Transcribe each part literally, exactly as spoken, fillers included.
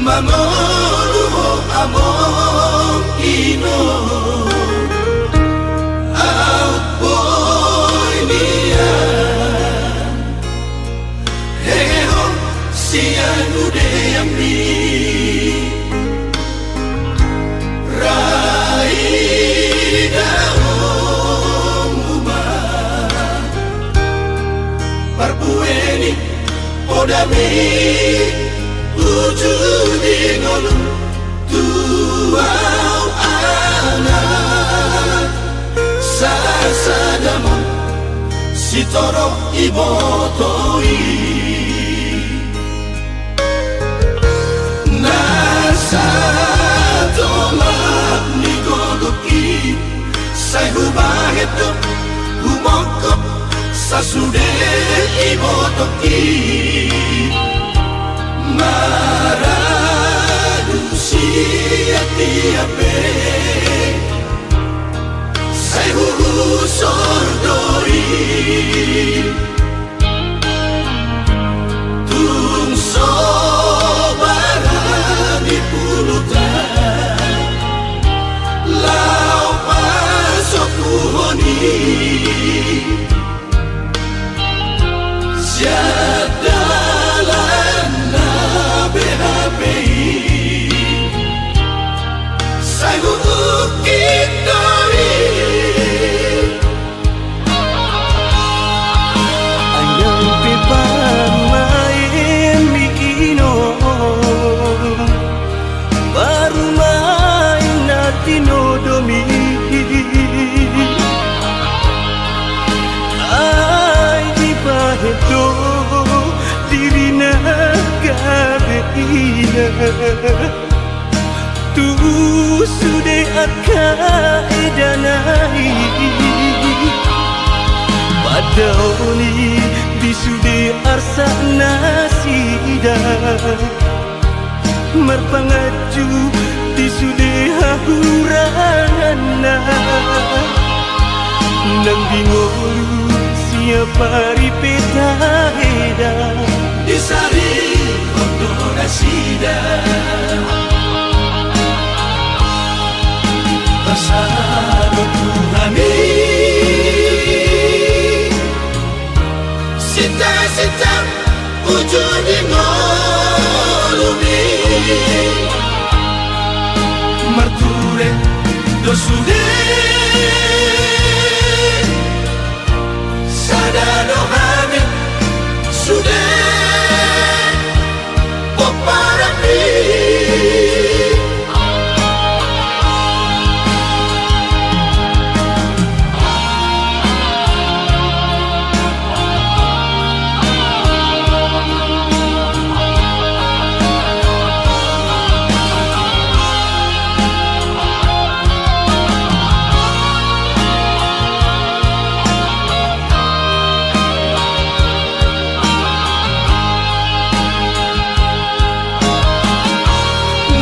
Mangolu ho among ino, aut boi nian hehehon sian udeanmi. Ra idaonmu ma parbue ni podami, uju di ngolu tu au anak sasada ma, sitorop iboto i. Na satolap ni gogo i, sai hubahen do humongkop sasude iboto i. Maradu sian dia pe, sai huhusor do i. Tung so barani pulutan laho pasopuhon i, sian dalan na behape i, sai huungkit do i. Ai nang pe parumaen mikino, parumaen na tinodomi. Ai dibahen do dirina gabe ina tu sude angka edana i. Padaoni di sude arsak nasida, marpanganju di sude hahuranganna. Nang di ngolu siap ari pe taeda, disarihon do nasida. Pasada Tuhan i sita-sita uju di ngolumi. Marture do sude, sada do hami sude pomparanmi.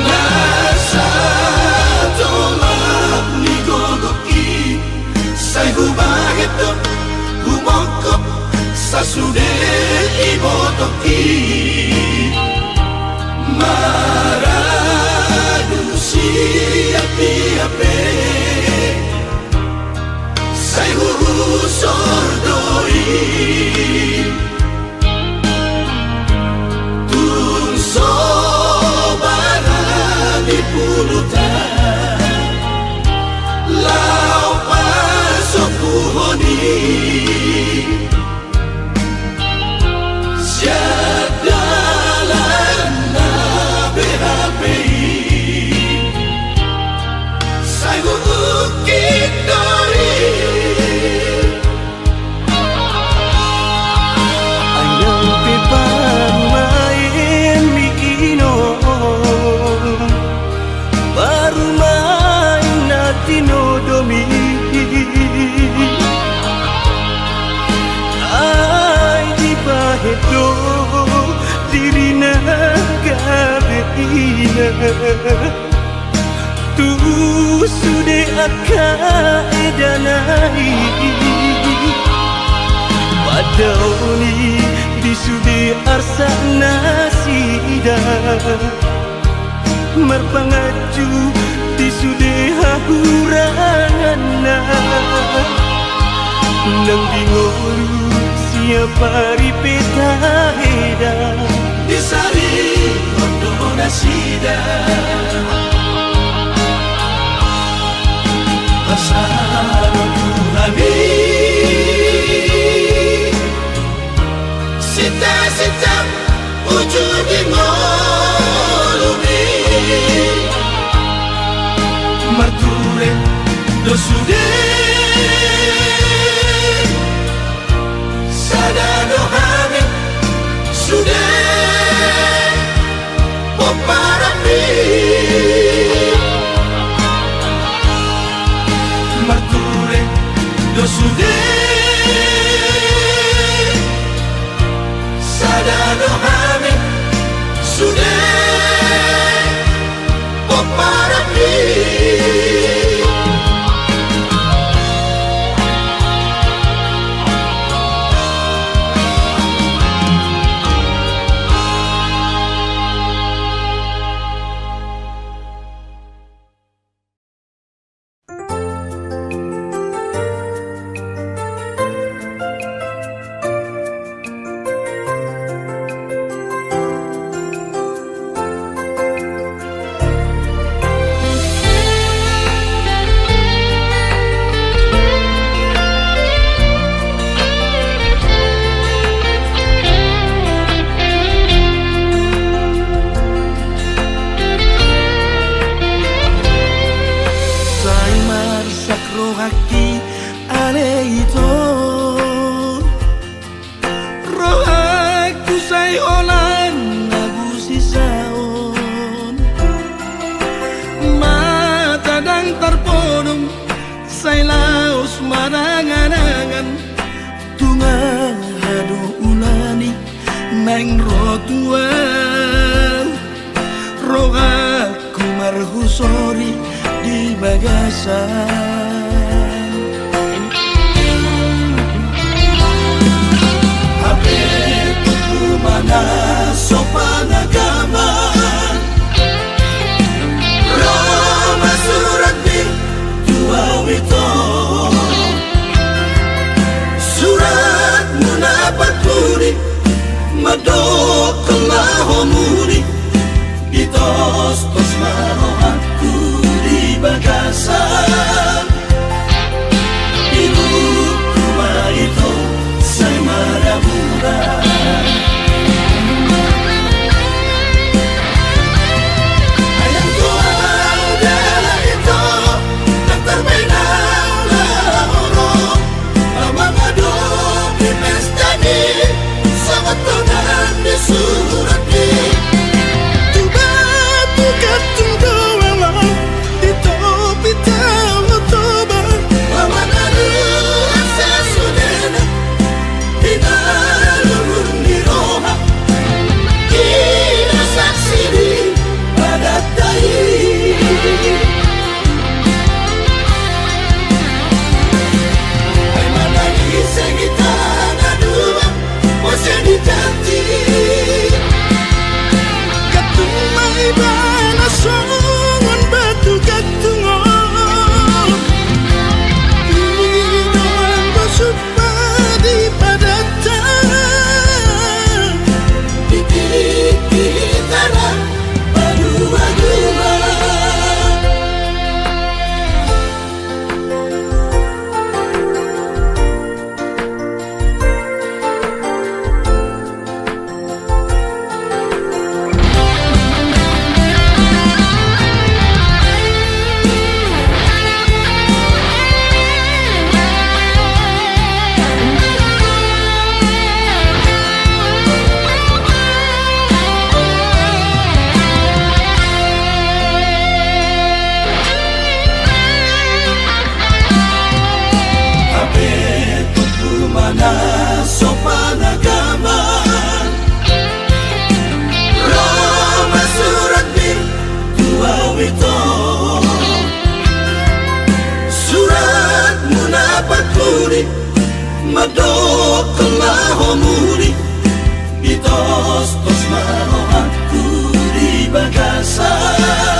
Na satolap ni gogo i, sai hubahen do humongkop sasude iboto i. Maradu sian dia pe, sai huhusor do i. Tung so barani pulutan laho pasopuhon i, sian dalan na behape i, sai huungkit do i. Ai nang pe parumaen mikino, parumaen na tinodomi. Ai dibahen do dirina gabe ina tu sude angka edana i. Padaoni di sude arsak nasida, Marpanganju di sude hahuranganna, nang di ngolu siap ari pe taeda. Di sari ondo nasida. Pasahat tu hami. Sita-sita uju di ngolumi. Marture do sude. Sada do hami sude. Pomparanmi. Marture do sude. Sada do hami sude. Pomparanmi. Sai marsak rohangki ale ito. Rohangku sai holan na busisaon. Mata ndang tarpodom sai laos marangan-angan. Tung aha do ulaon i naeng ro tu ahu. Rohangku marhusori di bagasan. Hape tung tu mana so panagaman. Ro ma suratmi tu ahu ito. Suratmu na paturi mandok kemahomuni. Ditostos ma rohangku di bagasan. Di lukku ma ito sai marabura. Ayang tua udah ito, daftar main ala oro. Amang adong di pesta ni, songon tonang ni surat ni. Tuba tu gantung doang, di topi tahu toba. Amang adong asa sudena, di dalam ni roha. Ina saksi di badan tai. Ai manang ise hita na dua, mose di janji. Gantung ma ibana songon batu gantung on. Ini doang bosuk padi padatan. Di tingki hita ra padua-dua. Hape tung tu mana so panagaman. Ro ma suratmi tu ahu ito. Suratmu na paturi mandok kemahomuni. Ditostos ma rohangku di bagasan.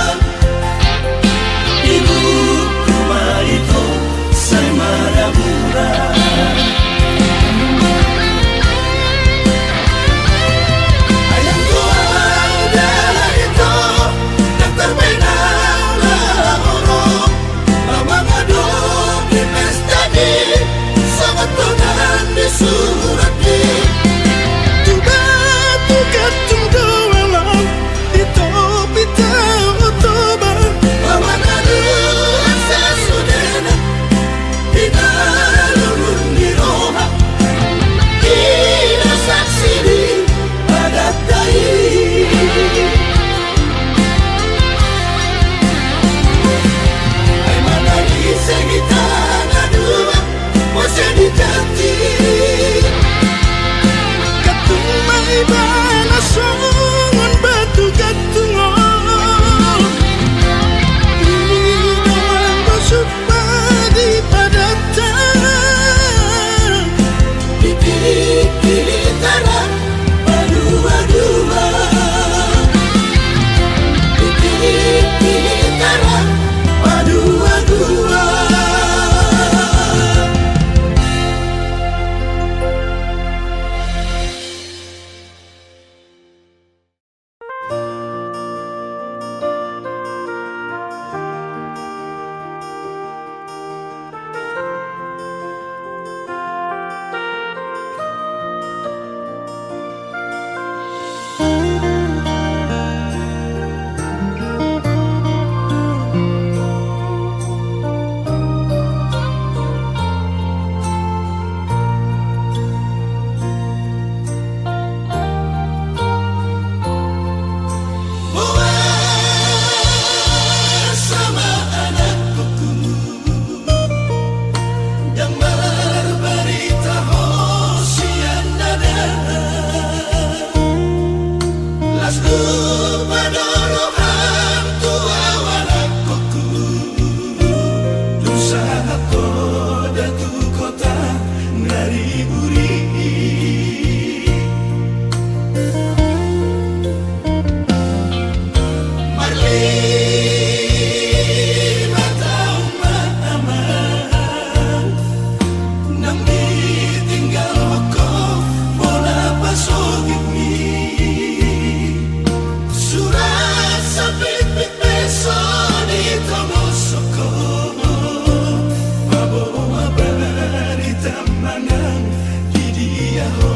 Manang di dia ho.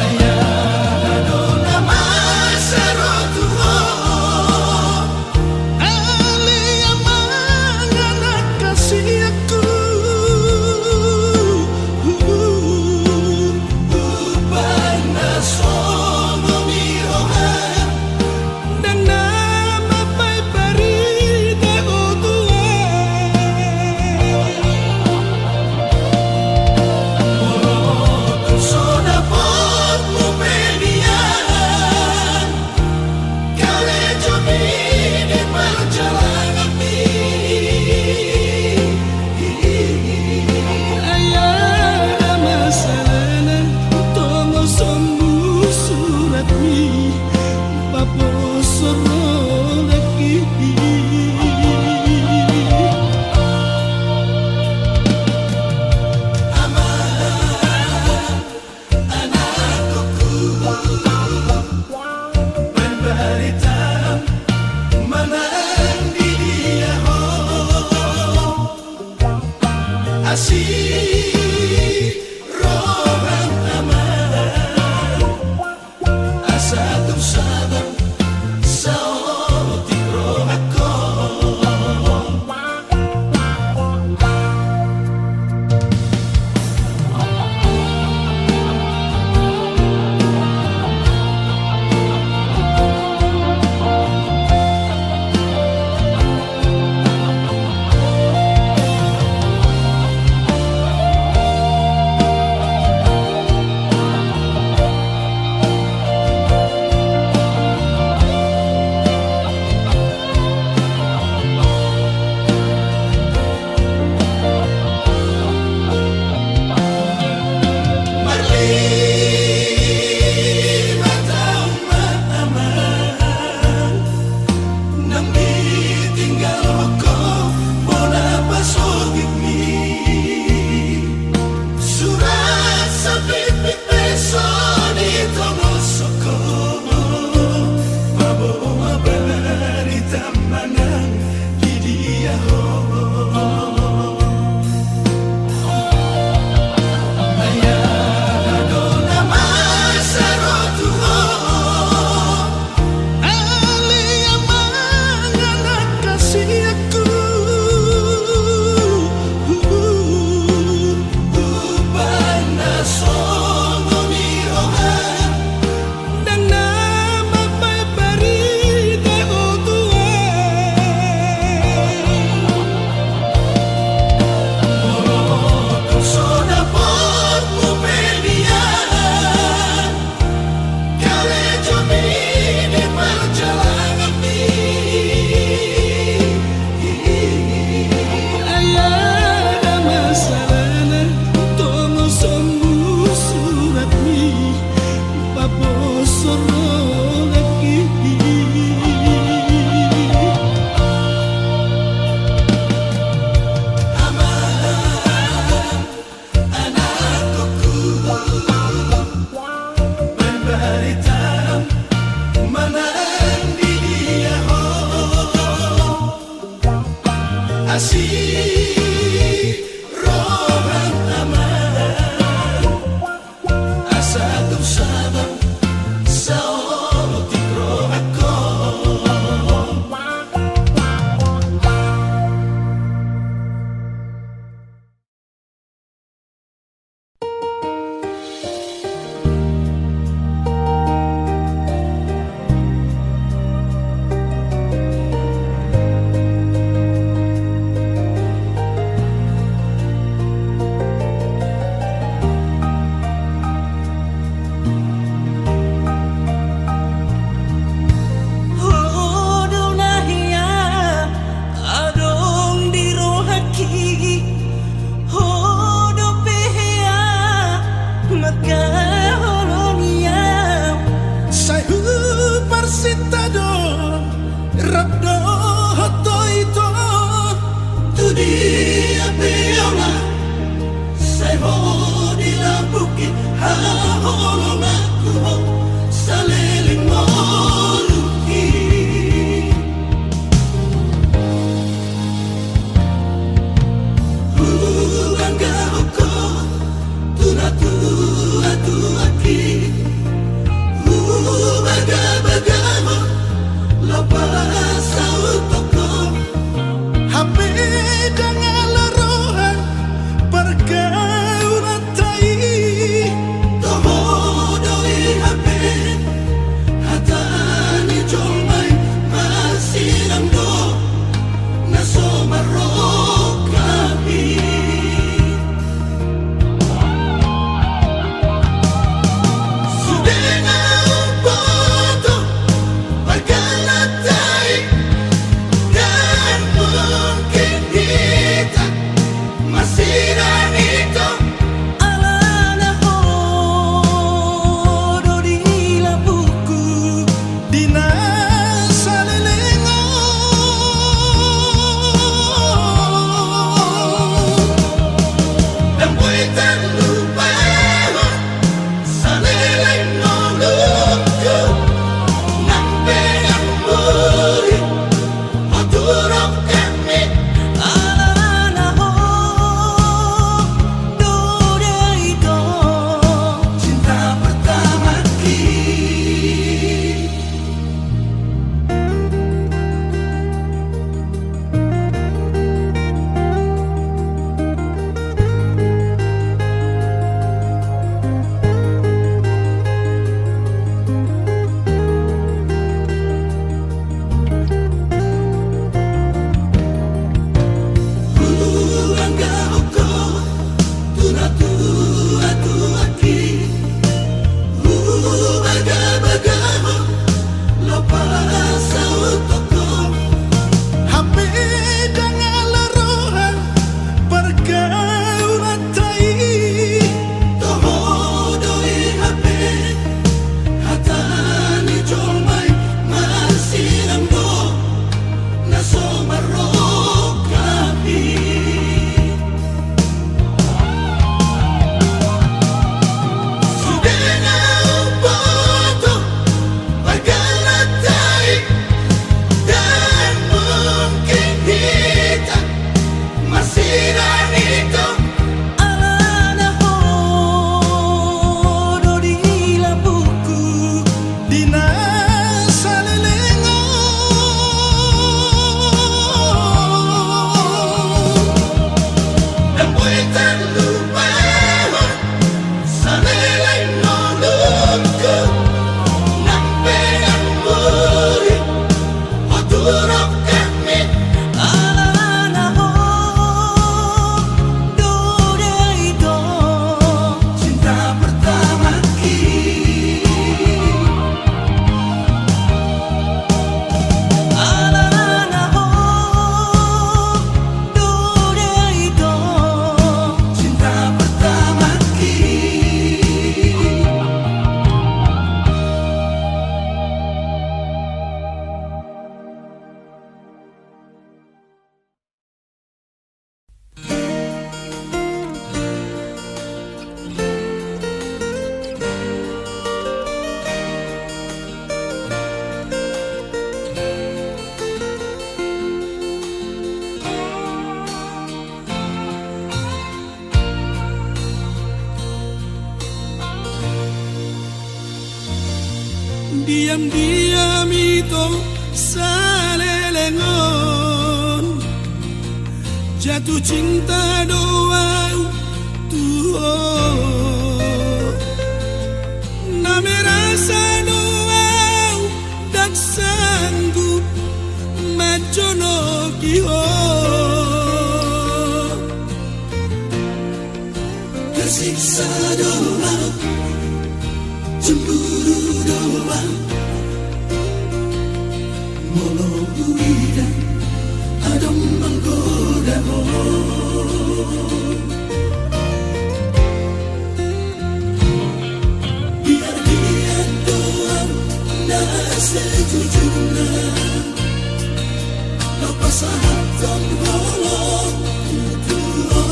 Ai aha do na masa ro tu ho. Ale amang anak hasianku. Umbahen na songon i roham. Ndang na mambaen barita ho tu ahu. Molo tung so dapot muse nian, karejo mi di parjalananmi. Ai aha masalahna, tongon sombu suratmi, paposo ro lagi. Amang, anakku, baen barita manang di dia ho. Asi roham amang, asa tung sabar saotik rohangku. Marlima taon ma amang, nang ditinggalhon ho bona pasogitmi. Surat sapitpit pe so ditongosonku, paboa barita manang di dia ho. Ai aha do na masa ro tu ho. Ale amang anak hasianku. Umbahen na songon i roham. Ndang na mambaen barita ho tu ahu. Molo tung so dapot muse nian, karejo mi di parjalananmi. Ai aha masalahna, tongon sombu suratmi, paposo ro lagi. Amang, anakku, baen barita manang di dia ho. Asi roham amang, asa tung sabar saotik rohangku. Alana ho do di lapukku di na saleleng on. Ndang boi tarlupahon saleleng ngolungku, nang pe ndang muli ho tu rohangku. Alana ho do i do cinta pertamaki. Alana ho do i do cinta pertamaki. Diam-diam ito saleleng on jatuh cinta do au tu ho. Na merasa do au ndang sanggup manjonoki ho. Tersiksa do au, cemburu do au, molo huida adong manggoda ho. Biar dia do au na sejujurna. Lopas sahat jong holong tutu ho.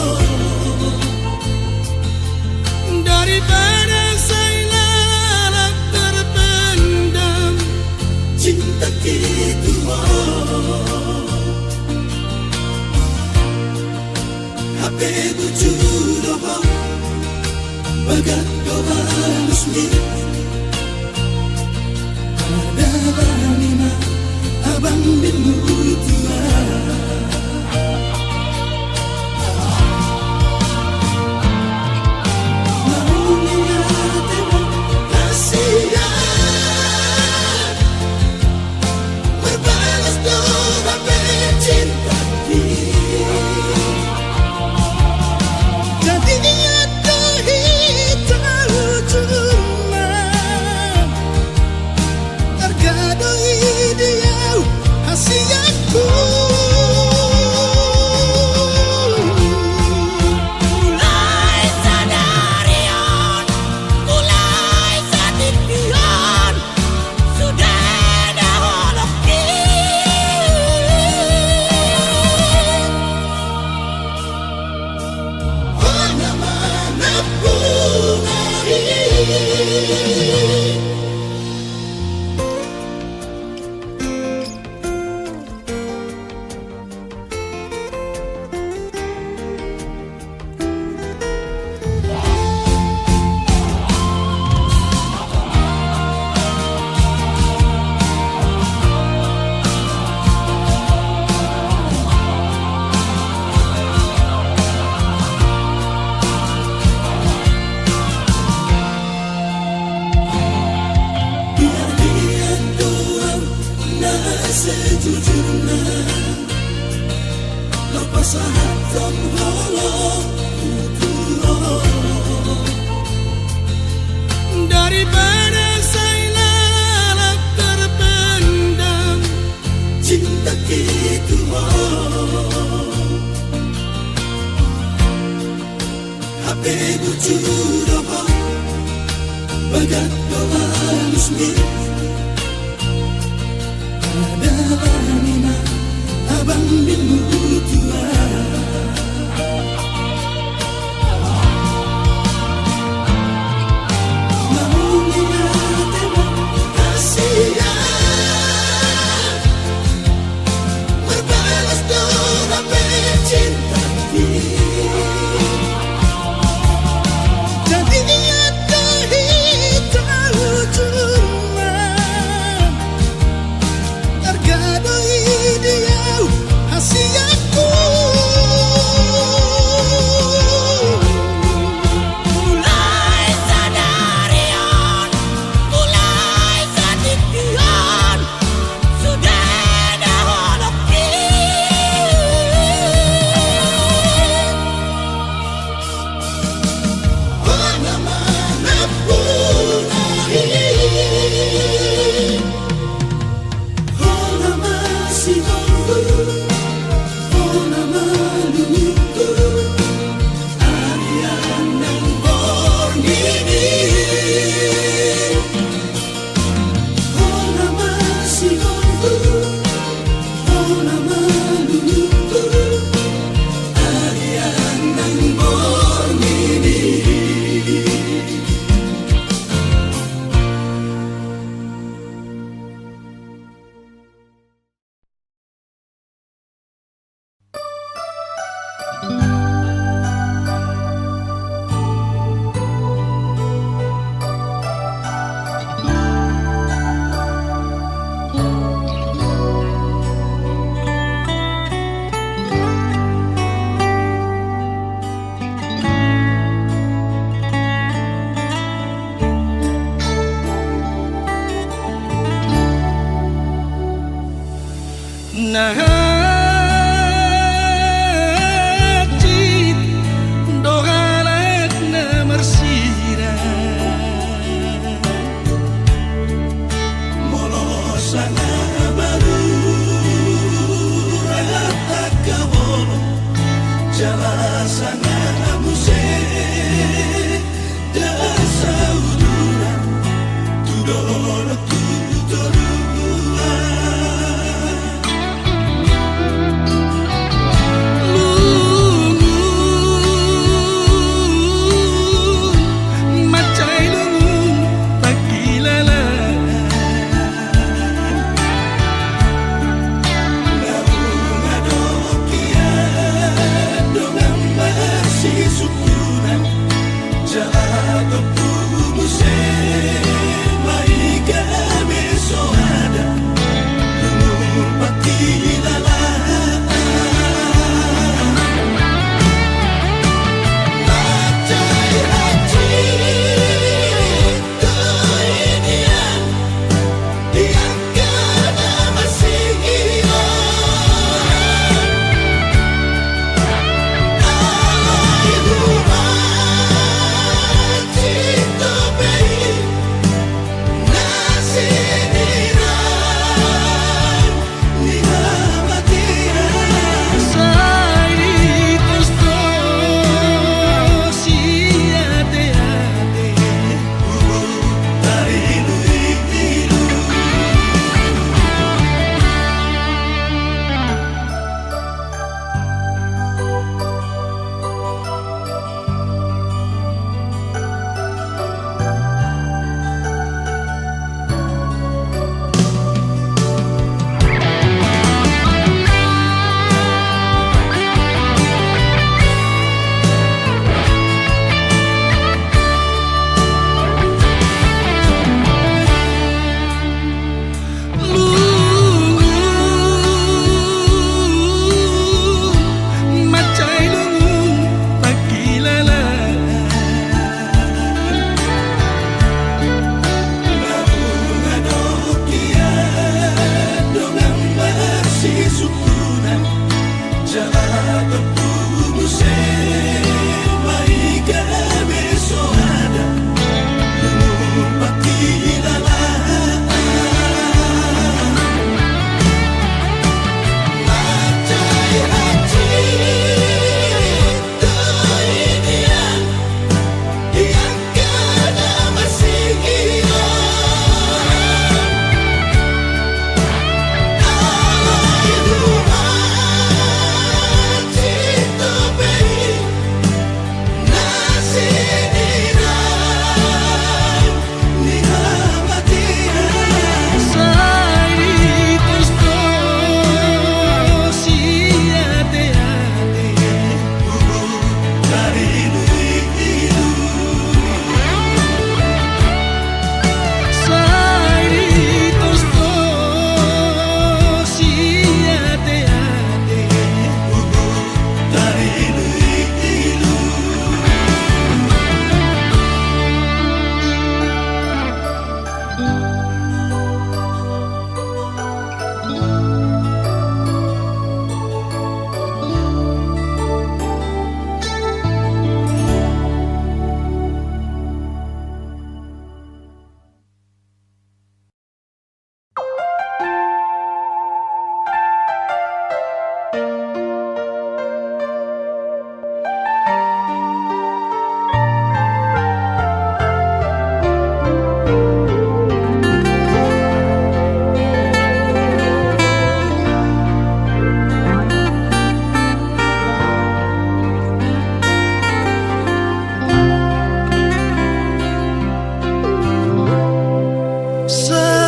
Daripada sai lalap terpendam cinta ki tu ho. Hape bujur do ho, bagas do alusmi. Ada bani ma abang di mutua. Mau ni ate ma kasihan. Marbalas do hape cinta ki. Jadi ia do hita cuma arga do i di au hasianku. Mulai sadari on, mulai saat on, sudah ada holong ki. Hona mana punari. Biar dia do au na sejujurna. Lopas sahat jong holong tutu ho. Daripada sai lalap terpendam cinta ki tu ho. Hape bujur do ho, bagas do alusmi. Ada bani ma abang di mutua. Mau ni ate ma kasihan. Marbalas do hape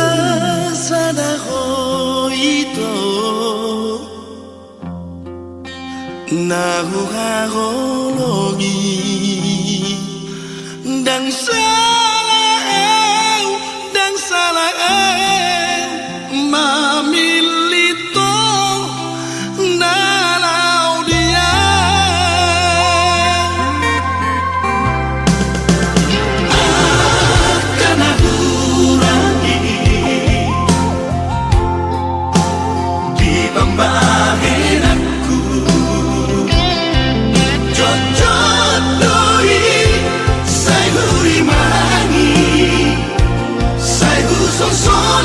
Sasada ho ito na huhaholongi. Ndang sala au, ndang sala au mamillit ho na laho di au. Angka na hurang i di pambahenanku, jotjot do i sai hurimangi, sai husongson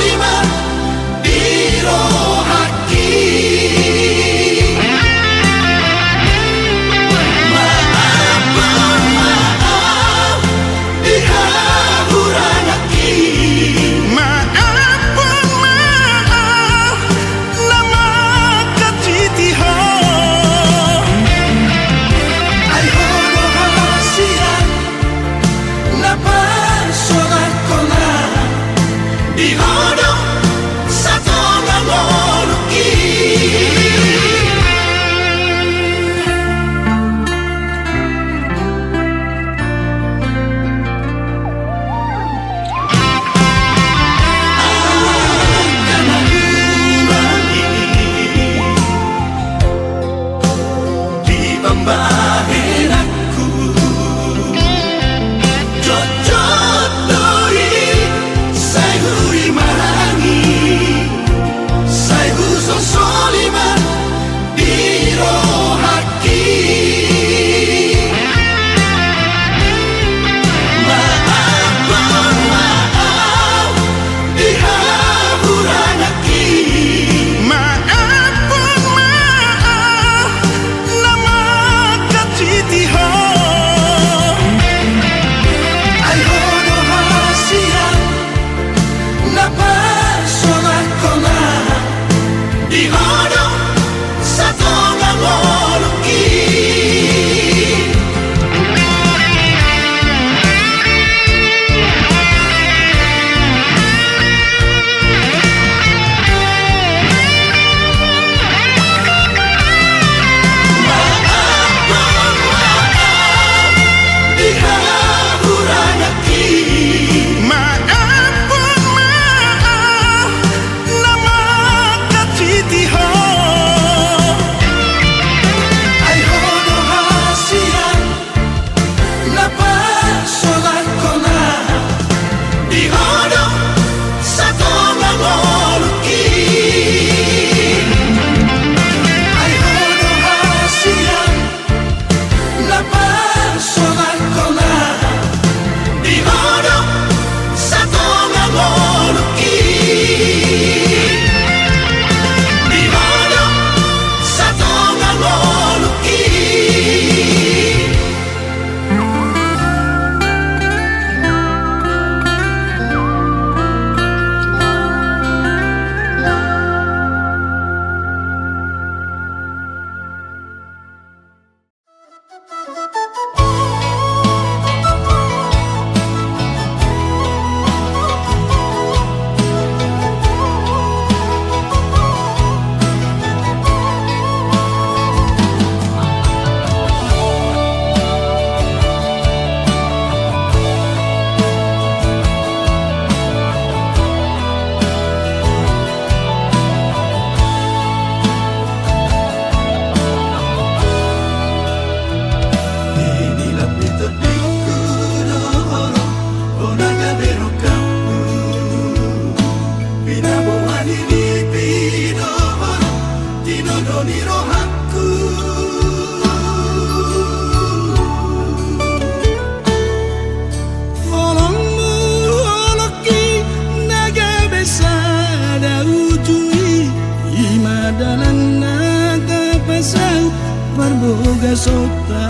Marbogasonta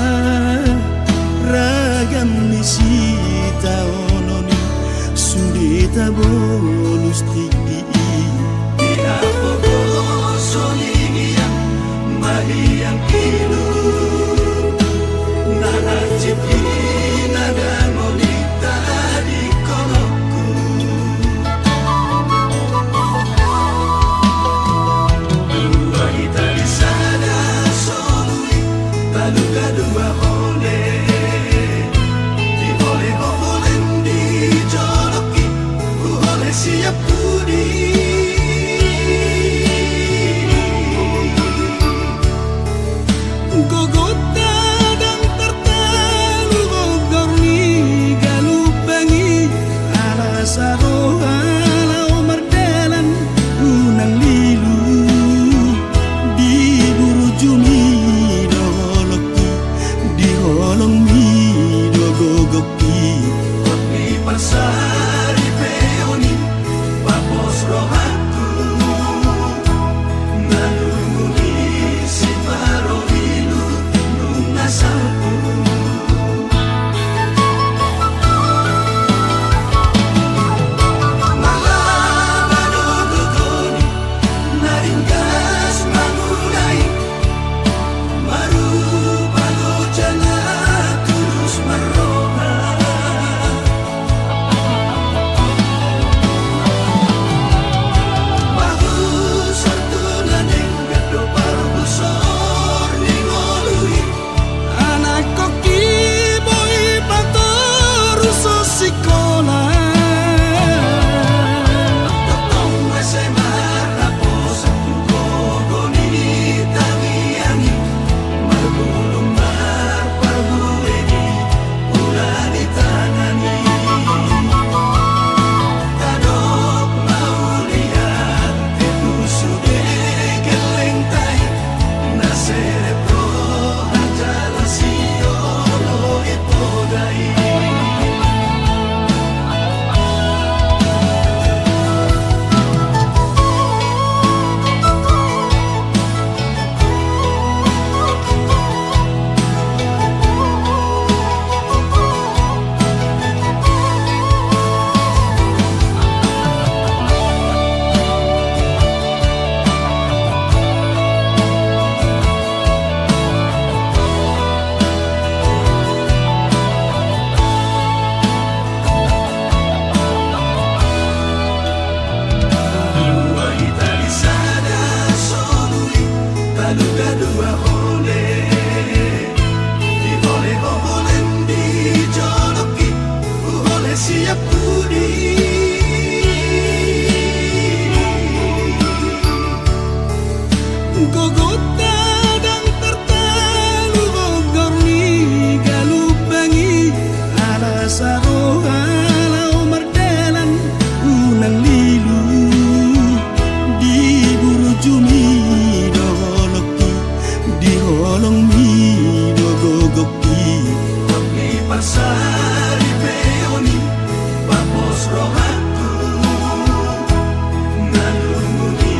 ragam ni sitaonon i, sude tabolus tingki i. Di na pogoson i ngiang, mahiang ilu, na hansit i na dangol i tadingkononku. Dua hita di sada solu i, taluga dua ole. Di ole ho bolon di jolongki, huole sian pudi. Gogonta ndang tartalu, gogor ni galumbang i, ala saroha laho mardalan, unang lilu. Di burjumi do holongki, di holongmi do gogongki. Hot ni parsaripeon i, pos rohangku, na nunga ni siparolilu nunga salpu. Mangaba do gogo ni na ringgas mangula i, marupa loja na tulus marroha. Pahusor tu na denggan do parbusor ni ngolu i. Anakkongki boi patorushon sikola. Tongtong S M A raposan tu gogo ni tangiang i, marbulung marparbue ni ula ni tangan i. Tadok mauliate tu sude gellengta i, na serep roha jala sioloi poda i. Dua hita di sada solu i, taluga dua ole. Di ole ho bolon di jolongki, huole sian pudi. Gogonta ndang tartalu, gogor ni galumbang i, ala saroha laho mardalan, unang lilu. Di burjumi do holongki, di holongmi do gogongki. Hot ni parsaripeon i, pos rohangku, na nunga ni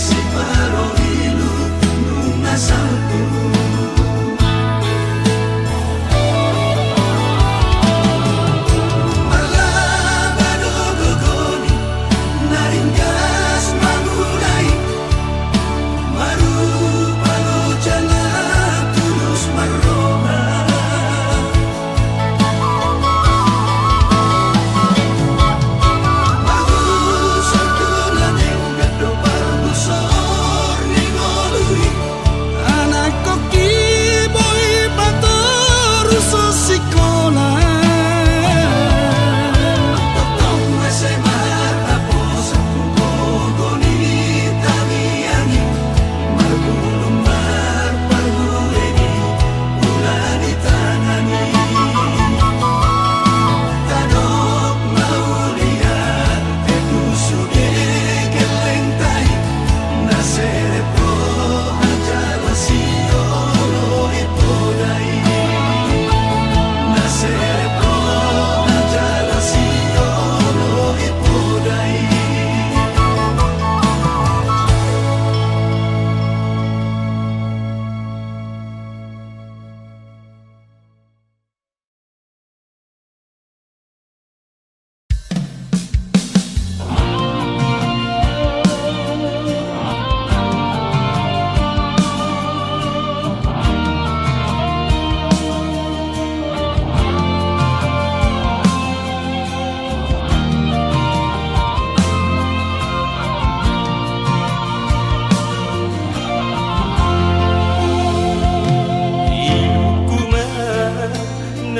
siparolilu nunga salpu. Mangaba do gogo ni na ringgas mangula i, marupa loja na tulus marroha.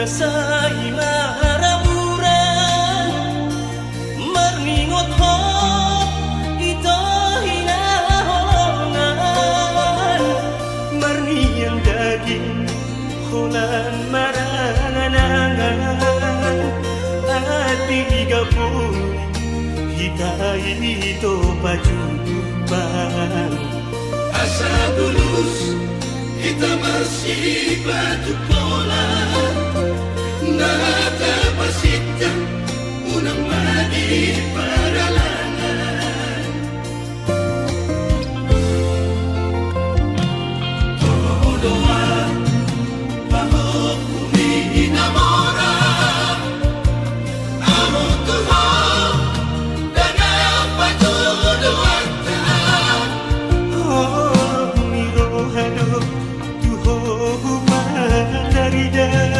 Sai maramuran marningot hot ito hinaholongan, marnian daging holan marangan-angan. Atik i gaboi hita i ito pajudupan. Asa bulus hita marsipatu pola, na tapasintang unang madi paralangan. Toho doa pahompu ni na mora, amu tuho dada patuduanta. Ho ni roha do tuho hupatarida.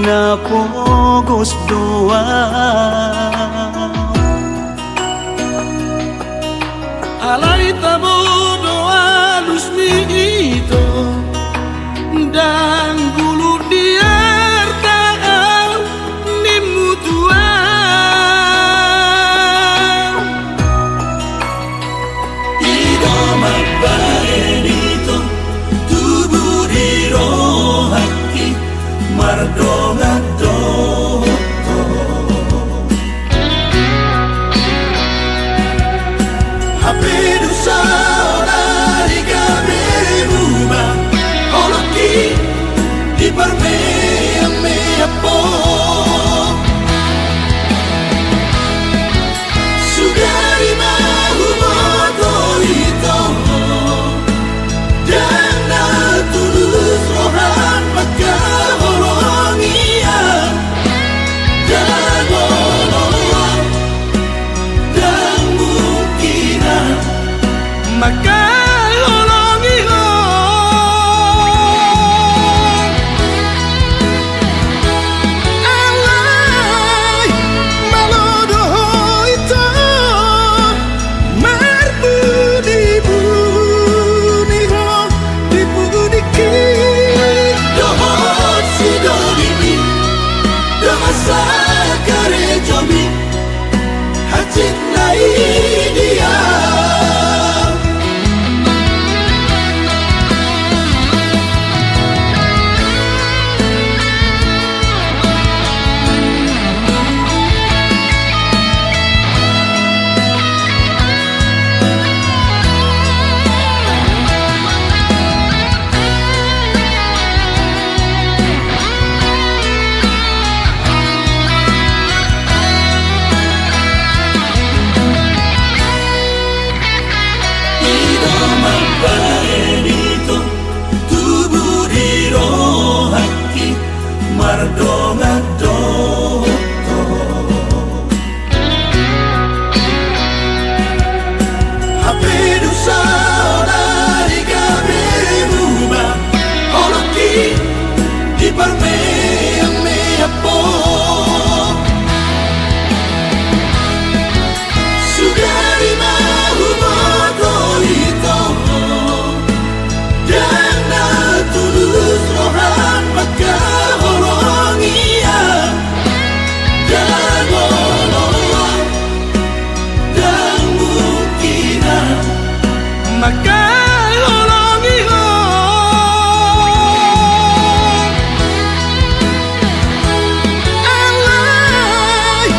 Na pogos do au. Alai tabo do alus ni ito, ndang gulut di arta au nimmu tu au. I do mambahen ito, tubu di rohangki mardongan dohot ho. Hape dung saonari gabe muba holongki diparmeammeam ho. Sugari ma huboto ito, ndang na tulus roham mangkaholongi au. Ndang olo, ndang mungkin au mangkaholongi ho. Alai malo do ho ito, marbunibuni ho di pudingki dohot sidonimi, dongan sakarejomi, hansit na i dia. I do mambahen ito, tubu di rohangki mardongan dohot ho. Hape dung saonari gabe muba holongki diparmeammeam ho. Sugari ma huboto ito, ndang na tulus roham mangkaholongi au. Ndang olo, ndang mungkin au mangkaholongi ho. Alai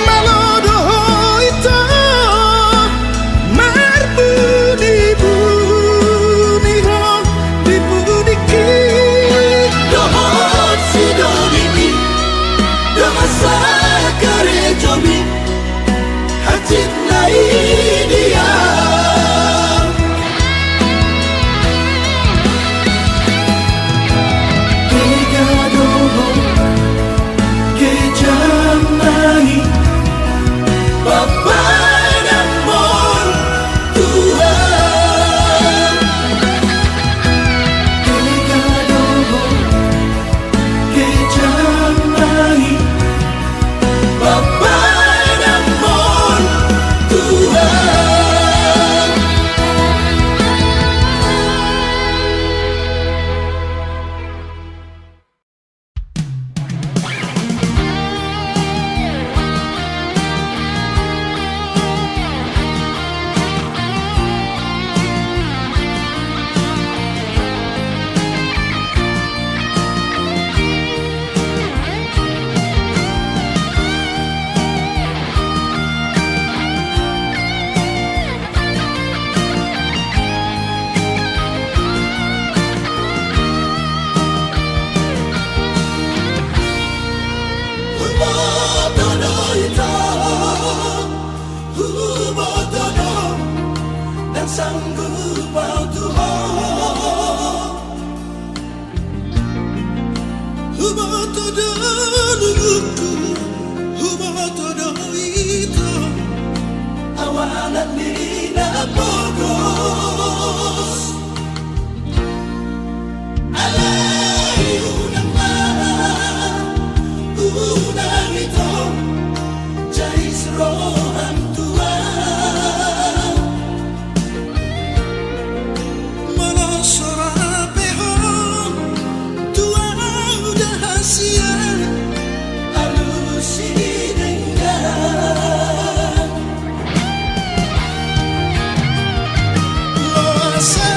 malo do ho ito, marbunibuni ho di pudingki dohot sidonimi, dongan sakarejomi, hansit na i dia. Ega do ho kejam na i, papadanmon tu au. Ega do ho kejam na i, papadanmon tu au. Huboto do ito, huboto do, ndang sanggup au tu ho. Huboto do, nungku, huboto do ito, au anak ni na pogos. Alai unang ma Sian alusi denggan. Loasa,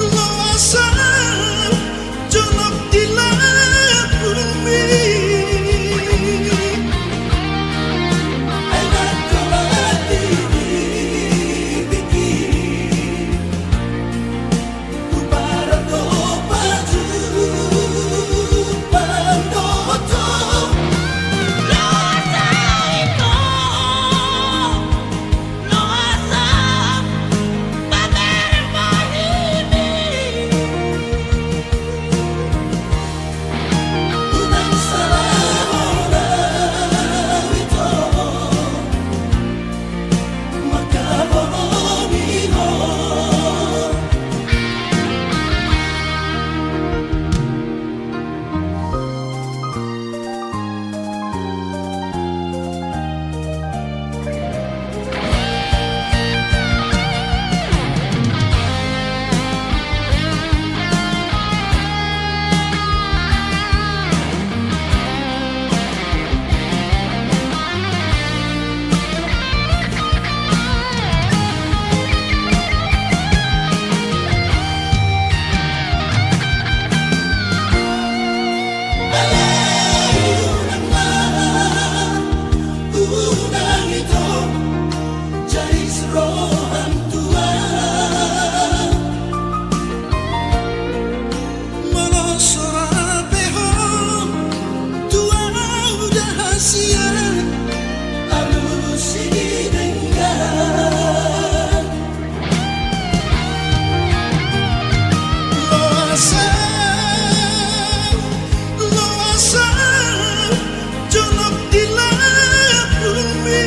loasa, jonok di lambungmi. Ai na tolap di bibirmi. Molo so ra pe ho tu ahu da hasian, alusi denggan. Loasa, loasa, jonok di lambungmi.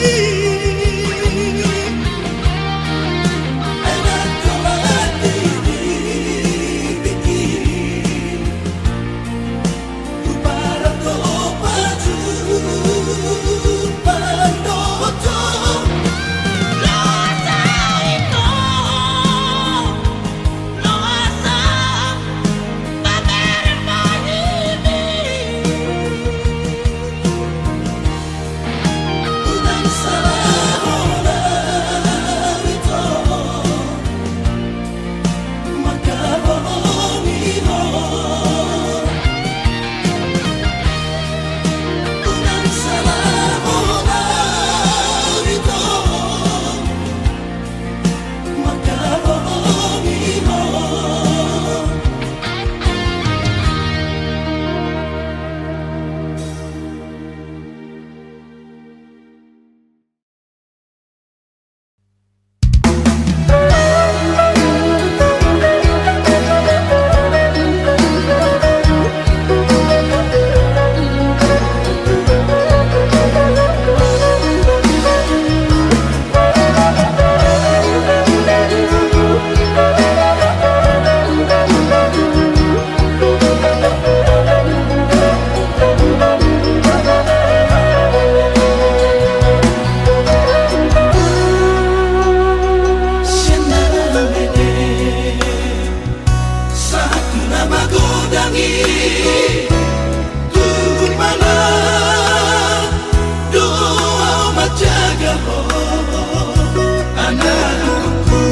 Ai na tolap di bibirmi. Sahat tu na magodang i, tu mana do ahu manjaga ho, anakku.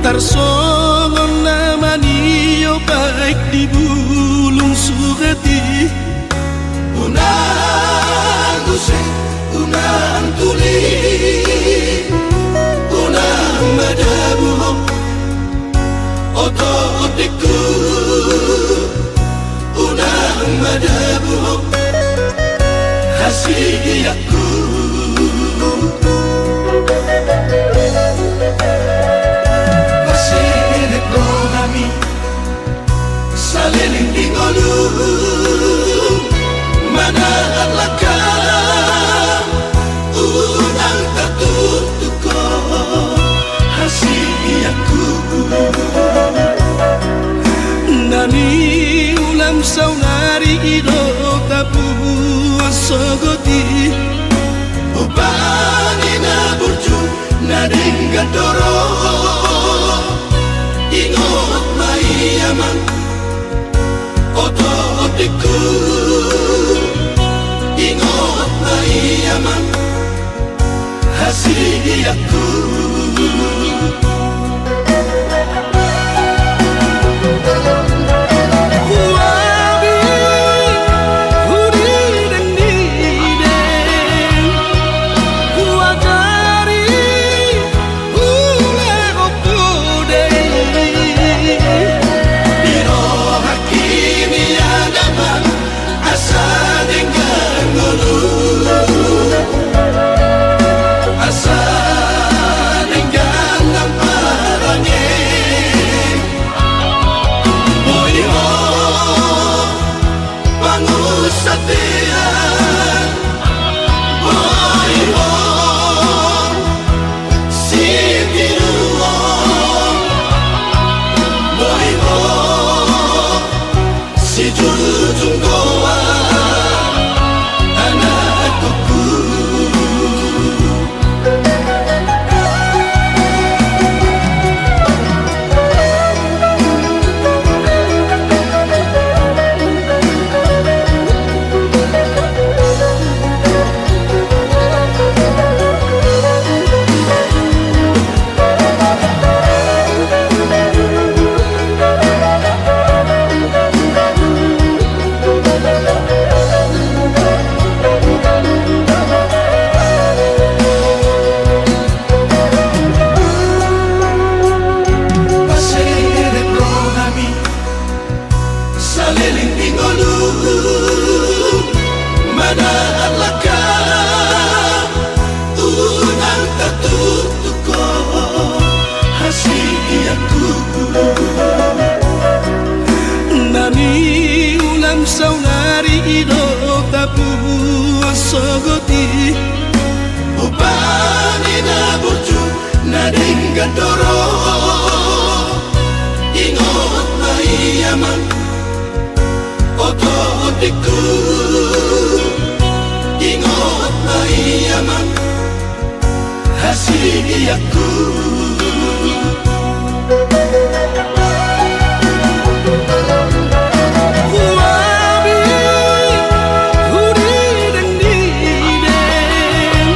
Tarsongon na manio baik di bulung suhat i. Unang use, unang tuli, unang madabu ho, ototekku, unang madabu ho, hasianku. Pasilehon hami saleleng di ngolu, manat langkam, unang tartuktuk ho, hasianku. Na niulam saonari i do tapuan sogot i. Ombani na burju na denggan do ro, ingot ma ia Amang, oto otikku, ingot ma i amang, hasianku. Huabi, hudidengdideng, huagari, hulehon hu dei. Dirohakku i amang, asa denggan ngolu, asa denggan lam parange. Boi ho pangunsatean, boi ho sitiruon, boi ho sijujung goar, anakku. Paserep rohami saleleng ni ngolu, manat langkam unang tatutup ho, hasianku. Na niulam saonari i do tapuan sogot i. Upa ni na burju na denggan do ro. Ingot ma i amang, oto otikku, ingot ma i amang, hasianku. Huabi, hudidengdideng,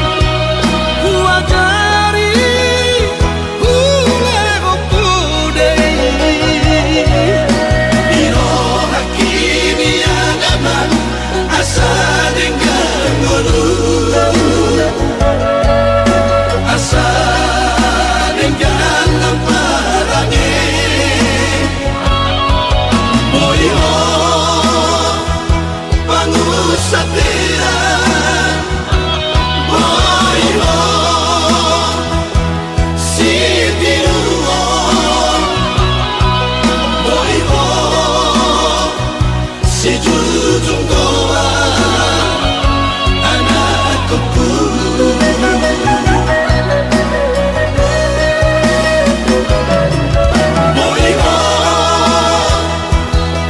huagari, hulehon hu dei. Dirohakku i amang, asa denggan ngolu, asa denggan lam parange. Boi ho pangunsatean, boi ho sitiruon, boi ho sijujung goar, anakku. Boi ho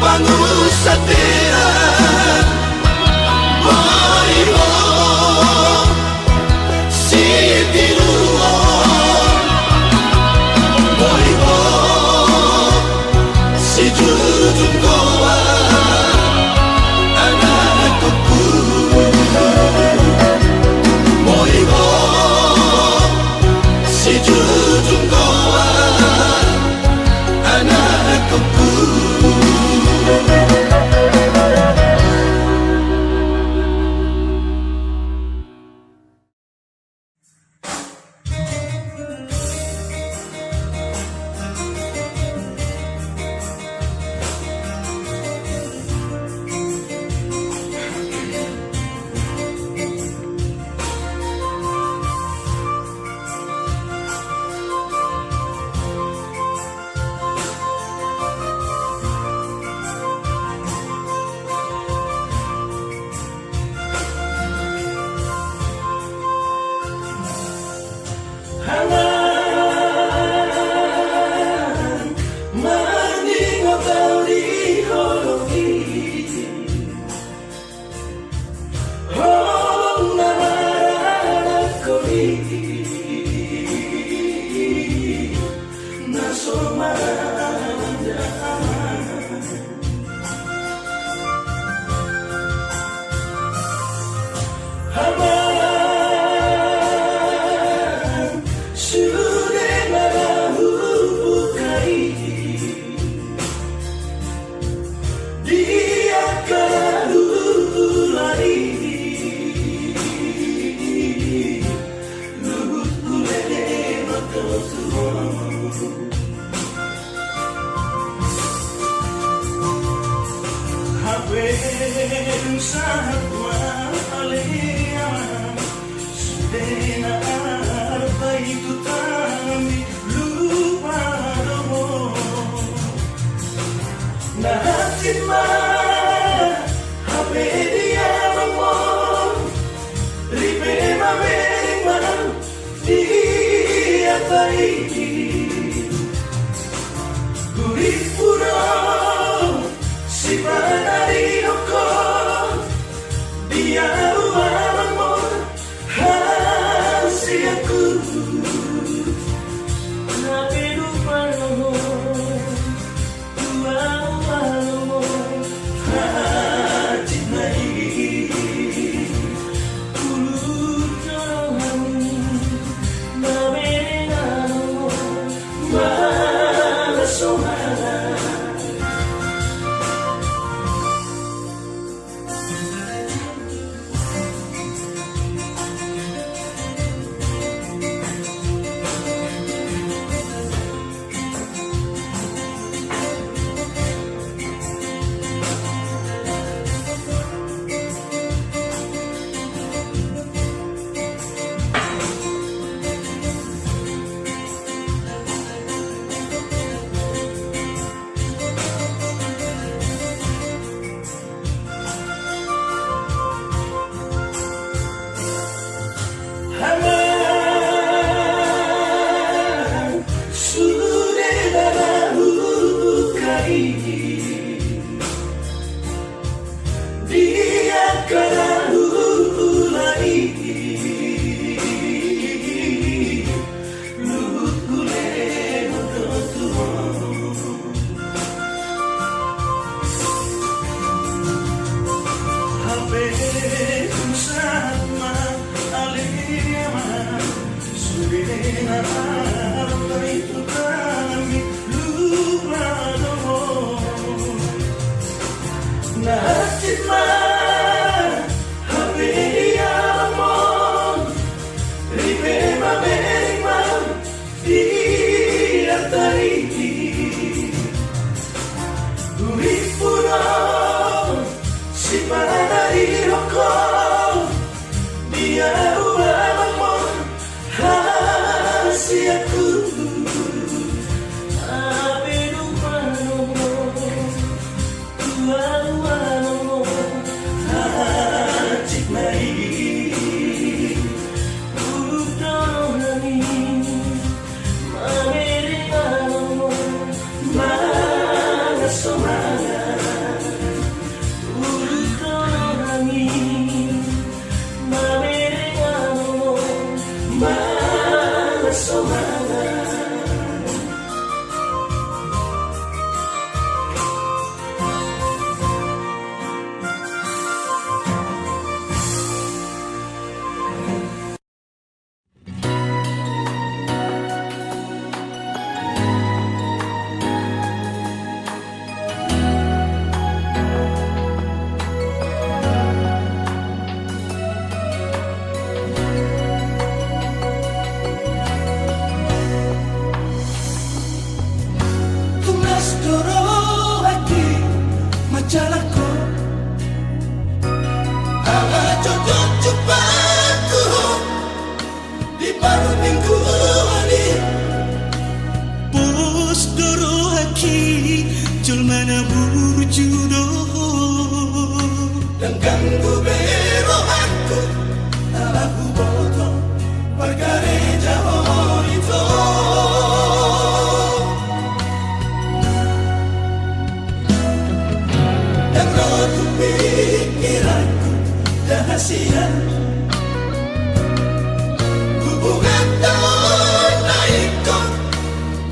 pangunsatean, Pe dung sahat ma ale amang, sude na arta i tu tanganmi lupa do ho. Na hansit ma hape di amangmon, ripe mamereng ma di hata i. Gurippu do sipanarihonkon, dia ro amangmon hasianku. Hape lupa do ho. Amang, sude na hubuka i, di angka na huula i, luhut hulehon do tu ho. Hape dung sahat ma ale amang, sude na arta i tu tanganmi lupa do ho. Na hansit ma hape di amangmon, ripe mamereng ma di hata i. Gurippu do sipanarihonkon, dia ro amangmon hasianku. Hape lupa do ho. Tuan, tuan, tuan, hansit ma i. Uluk do rohami mamereng amangmon, mangan somangan. Uluk do rohami mamereng amangmon, mangan somangan. Tunas do rohangki manjalang ho, ala jotjot jumpa tu ho di parmingguan i. Pos do rohangki jolma na burju do ho. Dang ganggu be rohangku, ala huboto pargarejaon i do. Dang ro tu pingkiranku da hasian hubunganta on na ingkon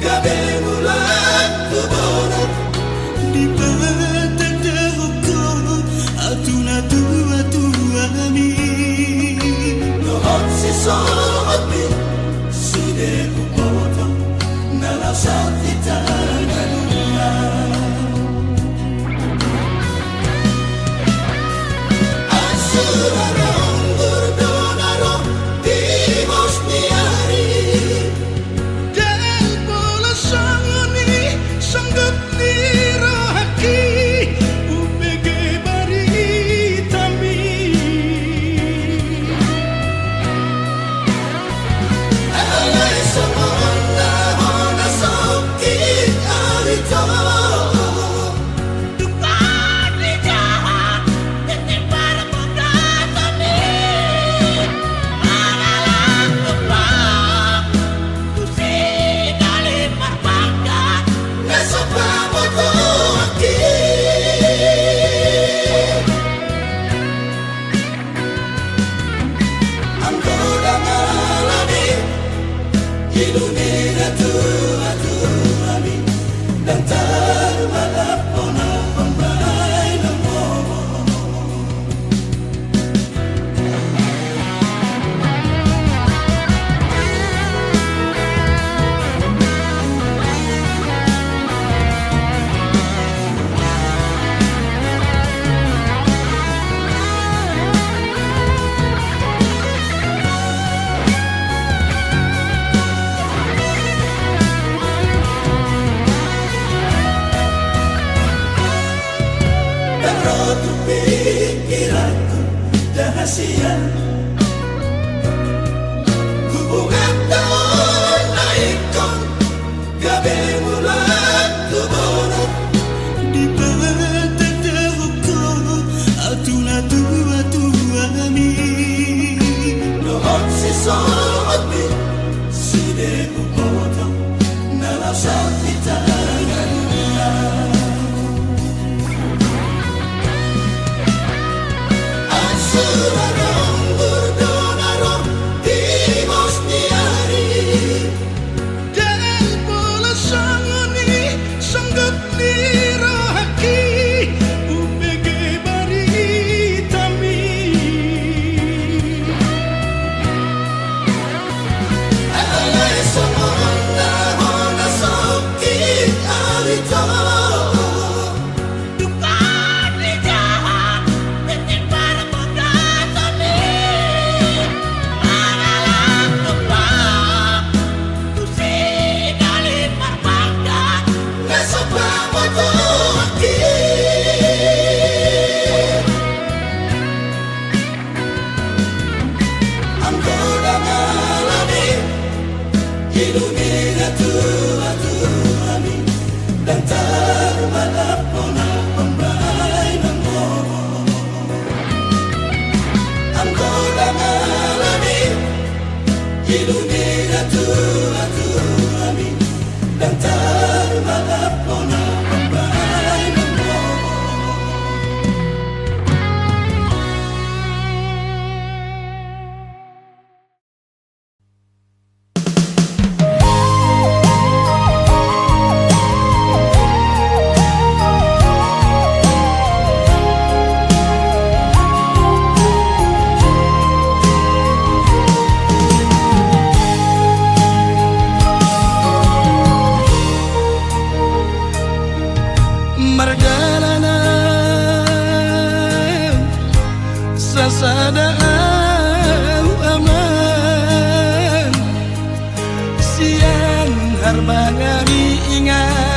gabe mulak tu bona. Dipatandahon ho atu natuatuami dohot sisohotmi, sude huboto na laos hita na dua. Asura ronggur do na ro di pos ni ari. Dang pola songon i songgot ni rohangki, umbege ba Pikiranku dah hasian. Hubungan tau na ingkon gabe mulak tu boru. Di pala tanda hukum atu na tua-tua mi. Dohot si sohot mi sude hupoto na laos hita na dunia. Asura rong burdo na ro di bos ni ari. Dang pola songon i songgop ni rohangki umbege baritami. Alai songon na hona songkit ari to. Anggo dang alani i, di dunia tua-tua mi, dang tarmalap hona pambahenanmu. Anggo dang alani i, di dunia tua-tua mi, dang tarmalap hona pambahenanmu. Mardalan au sasada au amang, sian harbangari inganan